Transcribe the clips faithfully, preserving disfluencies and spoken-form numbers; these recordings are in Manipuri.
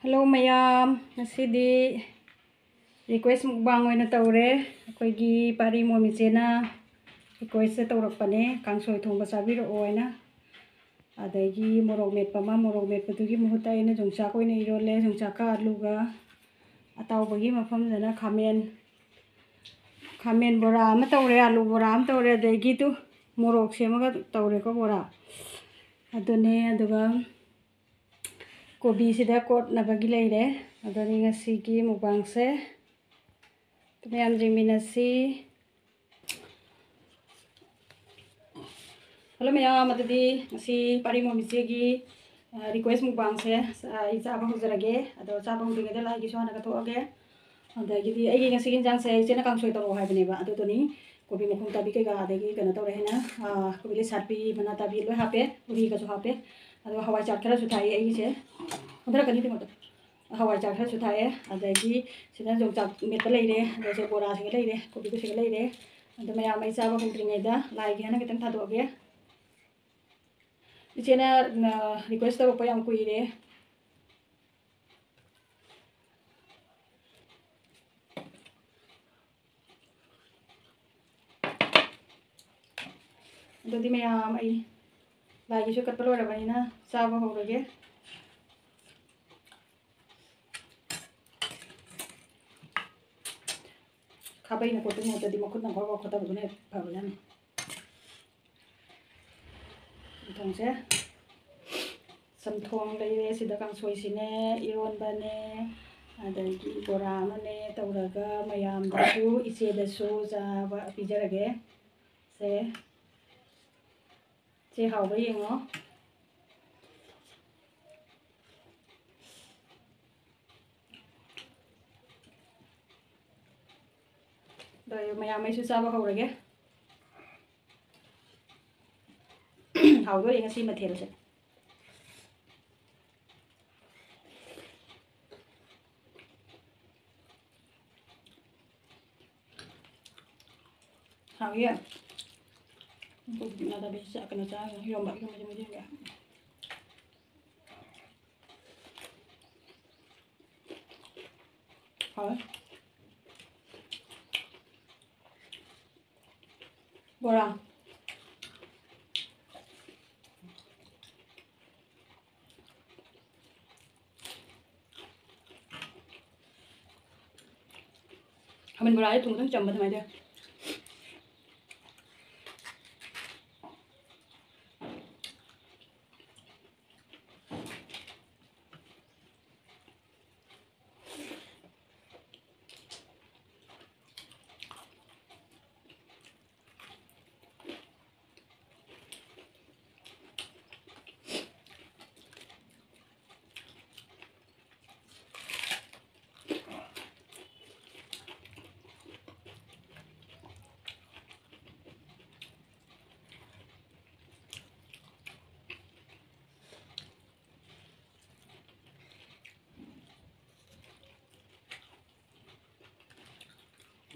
Hello ꯃꯌꯥꯝ, ꯉꯁꯤꯗꯤ request mukbang ꯑꯣꯏꯅ ꯇꯧꯔꯦ꯫ ꯑꯩꯈꯣꯏꯒꯤ ꯄꯥꯔꯤ ꯃꯣꯝ ꯏꯆꯦꯅ request ꯇꯧꯔꯛꯄꯅꯦ, ꯀꯥꯡꯁꯣꯏ ꯊꯣꯡꯕ ꯆꯥꯕꯤꯔꯛꯑꯣ ꯍꯥꯏꯅ꯫ ꯑꯗꯒꯤ ꯃꯣꯔꯣꯛ ꯃꯦꯠꯄ ꯑꯃ, ꯃꯣꯔꯣꯛ ꯃꯦꯠꯄꯗꯨꯒꯤ ꯃꯍꯨꯠꯇ ꯑꯩꯅ ꯌꯣꯡꯆꯥꯛ ꯑꯣꯏꯅ ꯏꯔꯣꯜꯂꯦ, ꯌꯣꯡꯆꯥꯛꯀ ꯑꯂꯨꯒ꯫ ꯑꯇꯥꯎꯕꯒꯤ ꯃꯐꯝꯗꯅ ꯈꯥꯃꯦꯟ, ꯈꯥꯃꯦꯟ ꯕꯣꯔꯥ ꯑꯃ ꯇꯧꯔꯦ, ꯑꯂꯨ ꯕꯣꯔꯥ ꯑꯃ ꯇꯧꯔꯦ, ꯑꯗꯒꯤ ꯇꯨ ꯃꯣꯔꯣꯛ ꯁꯦꯝꯃꯒ ꯇꯧꯔꯦꯀꯣ ꯕꯣꯔꯥ꯫ ꯑꯗꯨꯅꯦ, ꯑꯗꯨꯒ ꯀꯣꯕꯤꯁꯤꯗ ꯀꯣꯠꯅꯕꯒꯤ ꯂꯩꯔꯦ꯫ ꯑꯗꯨꯅꯤ ꯉꯁꯤꯒꯤ mukbangꯁꯦ꯫ ꯃꯌꯥꯝ ꯌꯦꯡꯃꯤꯟꯅꯁꯤ꯫ Hello ꯃꯌꯥꯝ, ꯑꯗꯨꯗꯤ ꯉꯁꯤ ꯄꯥꯔꯤ ꯃꯣꯝ ꯏꯆꯦꯒꯤ, ꯑ, request mukbangꯁꯦ, ꯑ, ꯑꯩ ꯆꯥꯕ ꯍꯧꯖꯔꯒꯦ꯫ ꯑꯗꯣ ꯆꯥꯕ ꯍꯧꯗ꯭ꯔꯤꯉꯩꯗ ꯂꯥꯏꯒꯤꯁꯨ ꯍꯥꯟꯅ ꯀꯠꯊꯣꯛꯑꯒꯦ꯫ ꯑꯗꯒꯤꯗꯤ ꯑꯩꯒꯤ ꯉꯁꯤꯒꯤ ꯏꯟꯖꯥꯡꯁꯦ ꯏꯆꯦꯅ ꯀꯥꯡꯁꯣꯏ ꯇꯧꯔꯛꯑꯣ ꯍꯥꯏꯕꯅꯦꯕ꯫ ꯑꯗꯨꯗꯨꯅꯤ ꯀꯣꯕꯤ ꯃꯈꯣꯡ ꯇꯥꯕꯤ ꯀꯩꯀꯥ, ꯑꯗꯒꯤ ꯀꯩꯅꯣ ꯇꯧꯔꯦ ꯍꯥꯏꯅ, ꯑ, ꯀꯣꯕꯤ ꯂꯩꯁꯥꯠꯄꯤ ꯃꯅꯥ ꯇꯥꯕꯤ ꯂꯣꯏ ꯍꯥꯞꯄꯦ, ꯎꯔꯤꯒꯁꯨ ꯍꯥꯞꯄꯦ꯫ ꯑꯗꯨꯒ ꯍꯋꯥꯏ ꯆꯥꯛ ꯈꯔꯁꯨ ꯊꯥꯛꯑꯦ ꯑꯩꯒꯤꯁꯦ꯫ ꯑꯣꯟꯊꯔꯛꯀꯅꯤ ꯇꯤꯡꯉꯣꯗꯣ꯫ ꯍꯋꯥꯏ ꯆꯥꯛ ꯈꯔꯁꯨ ꯊꯥꯛꯑꯦ, ꯑꯗꯒꯤ ꯁꯤꯗ ꯌꯣꯡꯆꯥꯛ ꯃꯦꯠꯄ ꯂꯩꯔꯦ, ꯑꯗꯒꯤ ꯕꯣꯔꯥꯁꯤꯒ ꯂꯩꯔꯦ, ꯀꯣꯕꯤꯗꯨꯁꯤꯒ ꯂꯩꯔꯦ꯫ ꯑꯗꯣ ꯃꯌꯥꯝ ꯑꯩ ꯆꯥꯕ ꯍꯧꯗ꯭ꯔꯤꯉꯩꯗ ꯂꯥꯏꯒꯤ ꯍꯥꯏꯅ ꯈꯤꯇꯪ ꯊꯥꯗꯣꯛꯑꯒꯦ꯫ ꯏꯆꯦꯅ, ꯑ, request ꯇꯧꯔꯛꯄ ꯌꯥꯝ ꯀꯨꯏꯔꯦ꯫ ꯑꯗꯨꯗꯤ ꯃꯌꯥꯝ ꯑꯩ ꯂꯥꯏꯒꯤꯁꯨ ꯀꯠꯄ ꯂꯣꯏꯔꯕꯅꯤꯅ ꯆꯥꯕ ꯍꯧꯔꯒꯦ꯫ ꯈꯥꯕꯩꯅ ꯀꯣꯠꯄ ꯃꯍꯨꯠꯇꯗꯤ ꯃꯈꯨꯠꯅ ꯈꯣꯠꯄ ꯈꯣꯠꯇꯕꯗꯨꯅ ꯍꯦꯟꯅ ꯐꯕꯖꯥꯠꯅꯤ꯫ ꯆꯝꯊꯣꯡꯁꯦ, ꯆꯝꯊꯣꯡ ꯂꯩꯔꯦ, ꯁꯤꯗ ꯀꯥꯡꯁꯣꯏꯁꯤꯅꯦ, ꯏꯔꯣꯟꯕꯅꯦ, ꯑꯗꯒꯤ ꯕꯣꯔꯥ ꯑꯃꯅꯦ ꯇꯧꯔꯒ ꯃꯌꯥꯝꯗꯁꯨ, ꯏꯆꯦꯗꯁꯨ ꯆꯥꯕ ꯄꯤꯖꯔꯒꯦ꯫ ꯁꯦ, ꯁꯤ ꯍꯥꯎꯕ꯭ꯔꯥ ꯌꯦꯡꯉꯣ꯫ ꯑꯗꯣ ꯃꯌꯥꯝ ꯑꯩꯁꯨ ꯆꯥꯕ ꯍꯧꯔꯒꯦ꯫ ꯍꯥꯎꯗꯣꯔꯦ ꯉꯁꯤ ꯃꯊꯦꯜꯁꯦ꯫ ꯍꯥꯎꯌꯦ꯫ ꯀꯩꯅꯣ ꯆꯥ-, ꯀꯩꯅꯣ ꯆꯥꯔꯒ ꯏꯔꯣꯝꯕ, ꯏꯔꯣꯝꯕꯁꯦ ꯃꯣꯏꯗꯤ ꯍꯥꯎꯌꯦ꯫ ꯍꯥꯎꯋꯦ꯫ ꯕꯣꯔꯥ꯫ ꯈꯥꯃꯦꯟ ꯕꯣꯔꯥꯁꯦ ꯊꯨꯝ ꯈꯤꯇꯪ ꯆꯝꯕ ꯑꯗꯨꯃꯥꯏꯅ ꯇꯧꯋꯦ꯫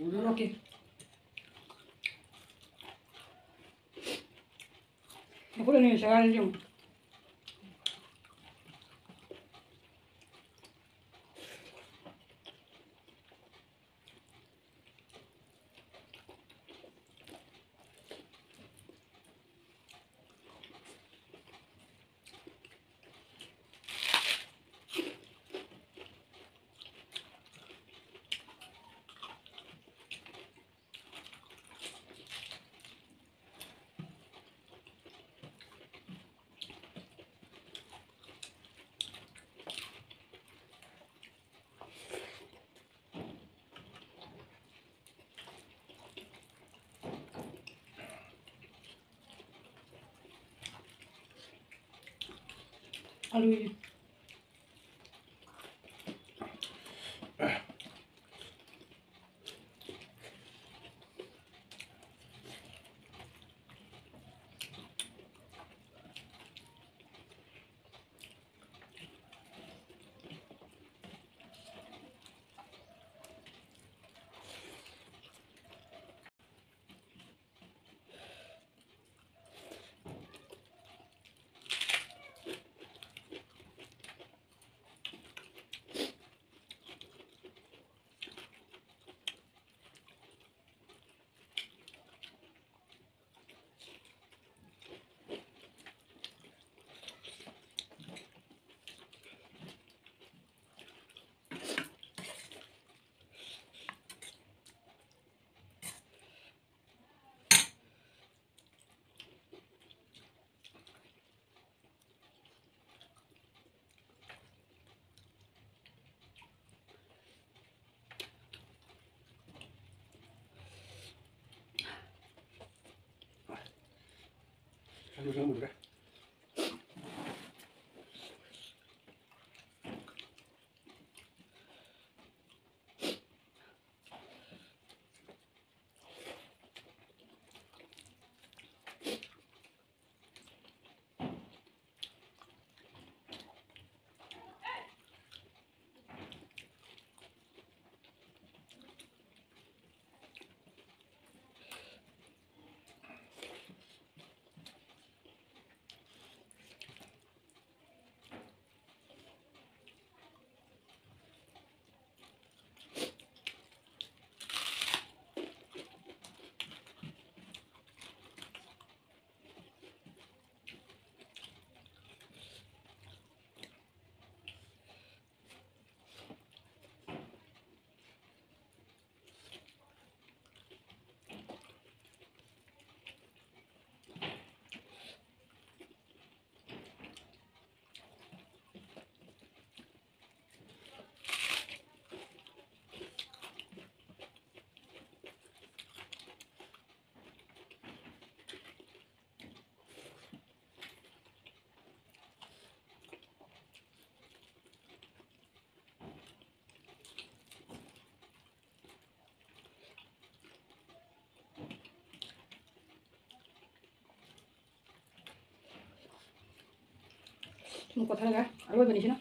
ꯎꯔꯣꯀꯦ꯫ ꯃꯈꯨꯠ ꯑꯅꯤ ꯁꯦꯒꯥꯏꯔꯦ ꯌꯦꯡꯉꯨ꯫ ꯑꯂꯨ꯫ ꯈꯪꯗ꯭ꯔꯦ꯫ ꯁꯨꯝ ꯀꯣꯠꯊꯔꯒ ꯑꯔꯣꯏꯕꯅꯤ ꯁꯤꯅ꯫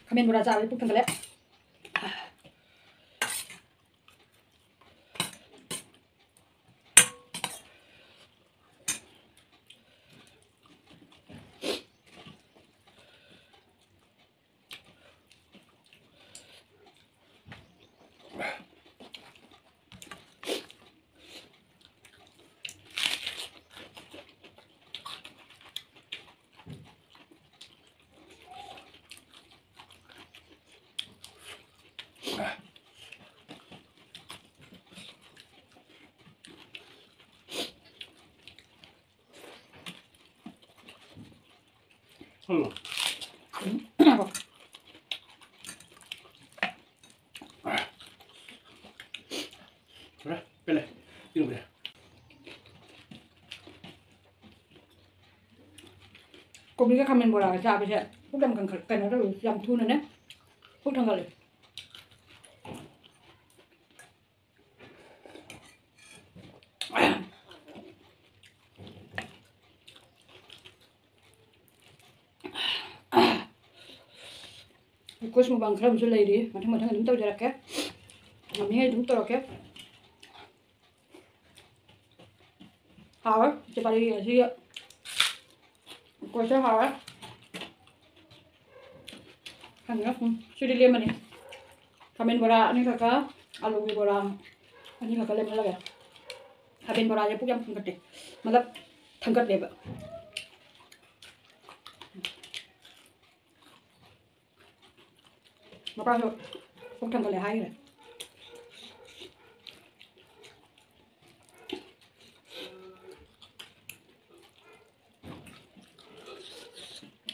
ꯈꯥꯃꯦꯟ ꯕꯣꯔꯥ ꯆꯥꯕꯗꯤ ꯄꯨꯛ ꯊꯟꯒꯠꯂꯦ꯫ ꯎꯝ꯫ ꯄꯦꯜꯂꯦ꯫ ꯏꯪꯕꯁꯦ꯫ ꯀꯣꯕꯤꯒ ꯈꯥꯃꯦꯟ ꯕꯣꯔꯥꯒ ꯆꯥꯕꯁꯦ ꯄꯨꯛ ꯌꯥꯝ ꯀꯟꯈꯠ-, ꯀꯩꯅꯣ ꯇꯧꯋꯤ, ꯌꯥꯝ ꯊꯨꯅꯅꯦ ꯄꯨꯛ ꯊꯟꯒꯠꯂꯦ꯫ Request ꯃꯨꯛꯕꯥꯡ ꯈꯔ ꯑꯃꯁꯨ ꯂꯩꯔꯤ, ꯃꯊꯪ ꯃꯊꯪ ꯑꯗꯨꯝ ꯇꯧꯖꯔꯛꯀꯦ, ꯉꯝꯃꯤꯉꯩ ꯑꯗꯨꯝ ꯇꯧꯔꯛꯀꯦ꯫ ꯍꯥꯎꯋꯦ ꯆꯄꯥꯇꯤ ꯑꯁꯤꯒꯤ ꯀꯣꯏꯁꯦ ꯍꯥꯎꯋꯦ꯫ ꯈꯪꯗꯦ, ꯎꯝ, ꯁꯤꯗꯤ ꯂꯦꯝꯃꯅꯤ꯫ ꯈꯥꯃꯦꯟ ꯕꯣꯔꯥ ꯑꯅꯤꯈꯛꯀ ꯑꯂꯨꯒꯤ ꯕꯣꯔꯥ ꯑꯅꯤꯈꯛꯀ ꯂꯦꯝꯍꯜꯂꯒꯦ꯫ ꯈꯥꯃꯦꯟ ꯕꯣꯔꯥꯁꯦ ꯄꯨꯛ ꯌꯥꯝ ꯊꯟꯒꯠꯇꯦ, ꯃꯇꯠ ꯊꯟꯒꯠꯂꯦꯕ꯫ ꯃꯄꯥꯁꯨ ꯄꯨꯛ ꯊꯟꯒꯠꯂꯦ ꯍꯥꯏꯈ꯭ꯔꯦ꯫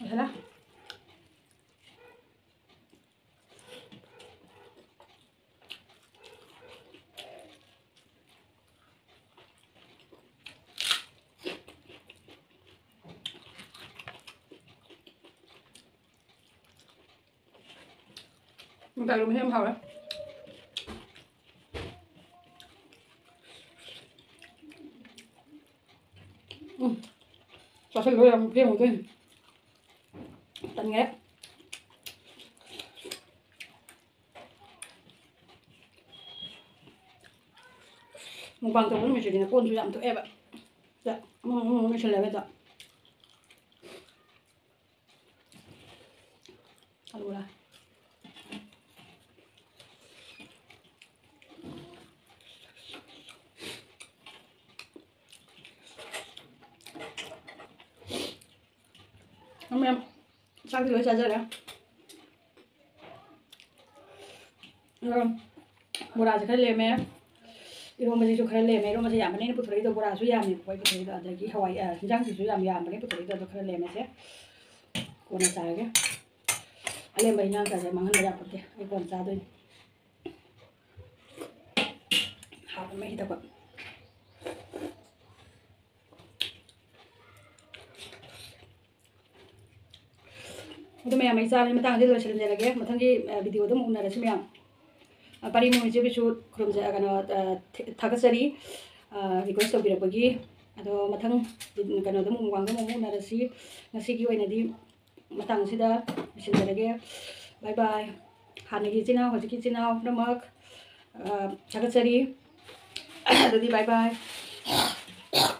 ꯂꯣꯏꯁꯜꯂꯦ꯫ ꯃꯇꯥꯏꯔꯣꯝꯁꯦ ꯌꯥꯝ ꯍꯥꯎꯔꯦ꯫ ꯎꯝ꯫ ꯆꯥꯁꯤꯜꯂꯣ, ꯌꯥꯝ ꯄꯦꯟꯒꯗꯣꯏꯅꯤ꯫ ꯇꯟꯒ꯭ꯔꯦ꯫ ꯃꯨꯛꯕꯥꯡ ꯇꯧꯕ ꯅꯨꯃꯤꯠꯁꯤꯗꯤꯅꯦ ꯀꯣꯟꯁꯨ ꯌꯥꯝ ꯊꯣꯛꯑꯦꯕ꯫ ꯁꯤꯗ ꯑꯃꯃꯝ ꯑꯃꯃꯝ ꯂꯣꯏꯁꯤꯜꯂꯦꯕ ꯍꯦꯛꯇ꯫ ꯑꯂꯨꯔꯥ꯫ ꯃꯌꯥꯝ ꯆꯥꯛꯇꯤ ꯂꯣꯏ ꯆꯥꯖꯔꯦ꯫ ꯑꯗꯣ ꯕꯣꯔꯥꯁꯦ ꯈꯔ ꯂꯦꯝꯃꯦ, ꯏꯔꯣꯝꯕꯁꯤꯁꯨ ꯈꯔ ꯂꯦꯝꯃꯦ꯫ ꯏꯔꯣꯝꯕꯁꯦ ꯌꯥꯝꯕꯅꯤꯅ ꯄꯨꯊꯣꯔꯛꯏꯗꯣ, ꯕꯣꯔꯥꯁꯨ ꯌꯥꯝꯃꯦꯕꯀꯣ ꯑꯩ ꯄꯨꯊꯣꯔꯛꯏꯗꯣ, ꯑꯗꯒꯤ ꯍꯋꯥꯏ, ꯑ, ꯍꯤꯟꯖꯥꯡꯁꯤꯁꯨ ꯌꯥꯝ ꯌꯥꯝꯕꯅꯤ ꯄꯨꯊꯣꯔꯛꯏꯗꯣ꯫ ꯑꯗꯣ ꯈꯔ ꯂꯦꯝꯃꯦꯁꯦ ꯀꯣꯟꯅ ꯆꯥꯔꯒꯦ꯫ ꯑꯂꯦꯝꯕ ꯍꯤꯟꯖꯥꯡ ꯆꯥꯁꯦ ꯃꯥꯡꯍꯟꯕ ꯌꯥꯄꯣꯠꯇꯦ, ꯑꯩ ꯀꯣꯟꯅ ꯆꯥꯗꯣꯏꯅꯤ꯫ ꯍꯥꯎꯕ ꯃꯍꯤꯗꯀꯣ꯫ ꯑꯗꯨ ꯃꯌꯥꯝ, ꯑꯩ ꯆꯥꯕꯒꯤ ꯃꯇꯥꯡꯁꯤꯗ ꯂꯣꯏꯁꯤꯟꯖꯔꯒꯦ꯫ ꯃꯊꯪꯒꯤ, ꯑ, video ꯗ ꯑꯃꯨꯛ ꯎꯅꯔꯁꯤ ꯃꯌꯥꯝ꯫ ꯑ, ꯄꯥꯔꯤ ꯃꯣꯃꯣ ꯏꯆꯦꯕꯨꯁꯨ ꯈꯨꯔꯨꯝꯖ-, ꯑ, ꯀꯩꯅꯣ, ꯑ, ꯊ-, ꯊꯥꯒꯠꯆꯔꯤ, ꯑ, request ꯇꯧꯕꯤꯔꯛꯄꯒꯤ꯫ ꯑꯗꯣ ꯃꯊꯪ ꯀꯩꯅꯣꯗ ꯑꯃꯨꯛ, ꯃꯨꯛꯕꯥꯡꯗ ꯑꯃꯨꯛ ꯎꯅꯔꯁꯤ꯫ ꯉꯁꯤꯒꯤ ꯑꯣꯏꯅꯗꯤ ꯃꯇꯥꯡꯁꯤꯗ ꯂꯣꯏꯁꯤꯟꯖꯔꯒꯦ꯫ Bye bye꯫ ꯍꯥꯟꯅꯒꯤ ꯏꯆꯤꯟ ꯏꯅꯥꯎ, ꯍꯧꯖꯤꯛꯀꯤ ꯏꯆꯤꯟ ꯏꯅꯥꯎ ꯄꯨꯝꯅꯃꯛ, ꯑ, ꯊꯥꯒꯠꯆꯔꯤ꯫ ꯑꯗꯨꯗꯤ bye bye꯫